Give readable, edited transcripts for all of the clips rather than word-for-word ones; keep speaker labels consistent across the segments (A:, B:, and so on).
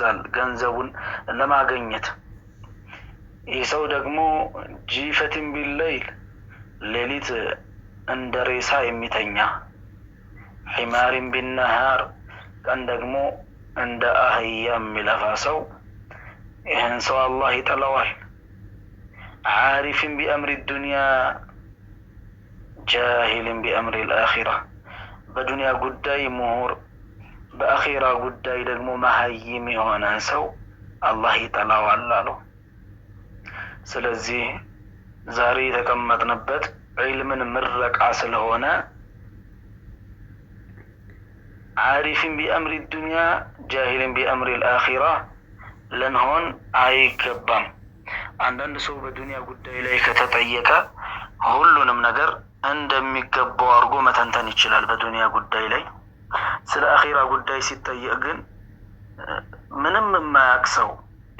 A: ይገዛል ገንዘቡን ለማገኘት። ይህ ሰው ደግሞ جيفة بالليل ሌሊት እንደ ሬሳ የሚተኛ፣ حمار بالنهار ቀን ደግሞ እንደ አህያ የሚለፋ ሰው፣ ይህን ሰው አላህ ይጠላዋል። عارف بأمر الدنيا جاهل بأمر الآخرة፣ በዱንያ ጉዳይ ምሁር፣ በአኺራ ጉዳይ ደግሞ መሀይም የሆነን ሰው አላህ ይጠላዋል አሉ። ስለዚህ ዛሬ የተቀመጥንበት ዒልምን ምረቃ ስለሆነ عارف بأمر الدنيا جاهل بأمر الآخرة ልንሆን አይገባም። አንዳንድ ሰው በዱንያ ጉዳይ ላይ ከተጠየቀ ሁሉንም ነገር እንደሚገባው አድርጎ መተንተን ይችላል በዱንያ ጉዳይ ላይ። ስለ አኺራ ጉዳይ ሲጠየቅ ግን ምንም የማያውቅ ሰው፣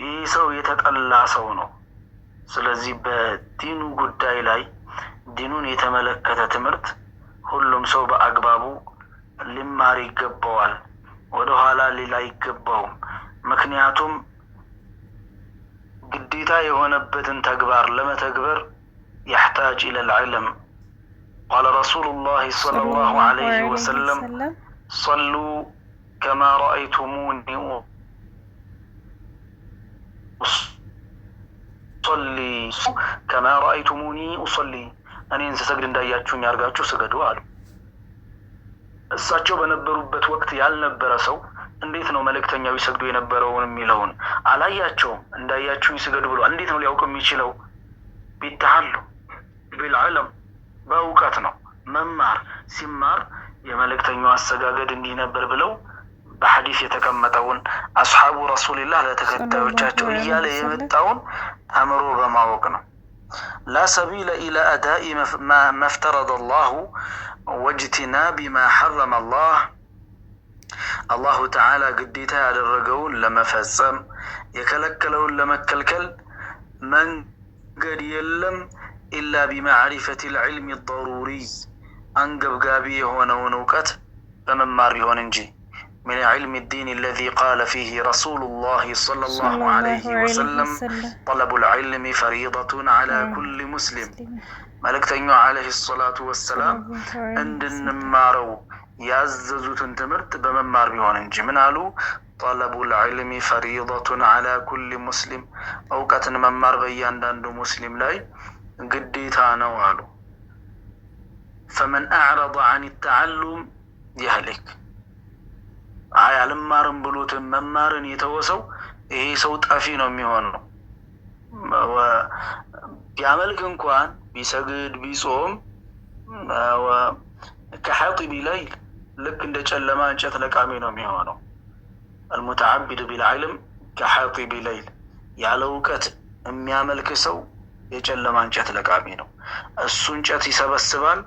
A: ይህ ሰው የተጠላ ሰው ነው። ስለዚህ በዲኑ ጉዳይ ላይ ዲኑን የተመለከተ ትምህርት ሁሉም ሰው በአግባቡ ሊማር ይገባዋል። ወደኋላ ሊል አይገባውም። ምክንያቱም ግዴታ የሆነበትን ተግባር ለመተግበር يحتاج إلى العلم። قال رسول الله صلى الله عليه وسلم صلوا كما رأيتموني أصلي كما رأيتموني أصلي፣ እኔን ስሰግድ እንዳያችሁኝ አድርጋችሁ ስገዱ አሉ። እሳቸው በነበሩበት ወቅት ያልነበረ ሰው እንዴት ነው መልእክተኛው ይሰግዱ የነበረውን የሚለውን አላያቸውም። እንዳያችሁኝ ስገዱ ብሏል። እንዴት ነው ሊያውቅ የሚችለው? بالتعلم بالعلم፣ በእውቀት ነው መማር። ሲማር የመልእክተኛው አሰጋገድ እንዲህ ነበር ብለው በሐዲስ የተቀመጠውን أصحاب رسول الله ለተከታዮቻቸው እያለ የመጣውን ተምሮ በማወቅ ነው። لا سبيل إلى أداء ما افترض الله واجتناب ما حرم الله፣ الله تعالى ግዴታ ያደረገውን ለመፈጸም የከለከለውን ለመከልከል መንገድ የለም إلا بمعرفة العلم الضروري፣ አንገብጋቢ የሆነውን እውቀት በመማር ቢሆን እንጂ፣ من علم الدين الذي قال فيه رسول الله صلى الله عليه وسلم طلب العلم فريضة على كل مسلم። መልእክተኛው عليه الصلاة والسلام እንድንማረው ያዘዙትን ትምህርት በመማር ቢሆን እንጂ። ምን አሉ? طلب العلم فريضة على كل مسلم፣ እውቀትን መማር በእያንዳንዱ ሙስሊም ላይ ግዴታ ነው አሉ። فمن أعرض عن التعلم يهلك። አይ አልማርም ብሎትን መማርን የተወሰው ይሄ ሰው ጠፊ ነው የሚሆነው። ቢያመልክ እንኳን፣ ቢሰግድ ቢጾም كحاطب ليل፣ ልክ እንደ ጨለማ እንጨት ለቃሚ ነው የሚሆነው። المتعبد بلا علم كحاطب ليل፣ ያለ እውቀት የሚያመልክ ሰው የጨለማ እንጨት ለቃሚ ነው። እሱ እንጨት ይሰበስባል።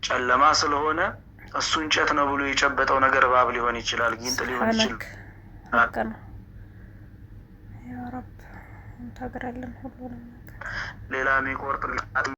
A: ጨለማ ስለሆነ እሱ እንጨት ነው ብሎ የጨበጠው ነገር እባብ ሊሆን ይችላል፣ ጊንጥ ሊሆን ይችላል።
B: يا رب እንታገራለን ሁሉንም ነገር።
A: ሌላ የሚቆርጥ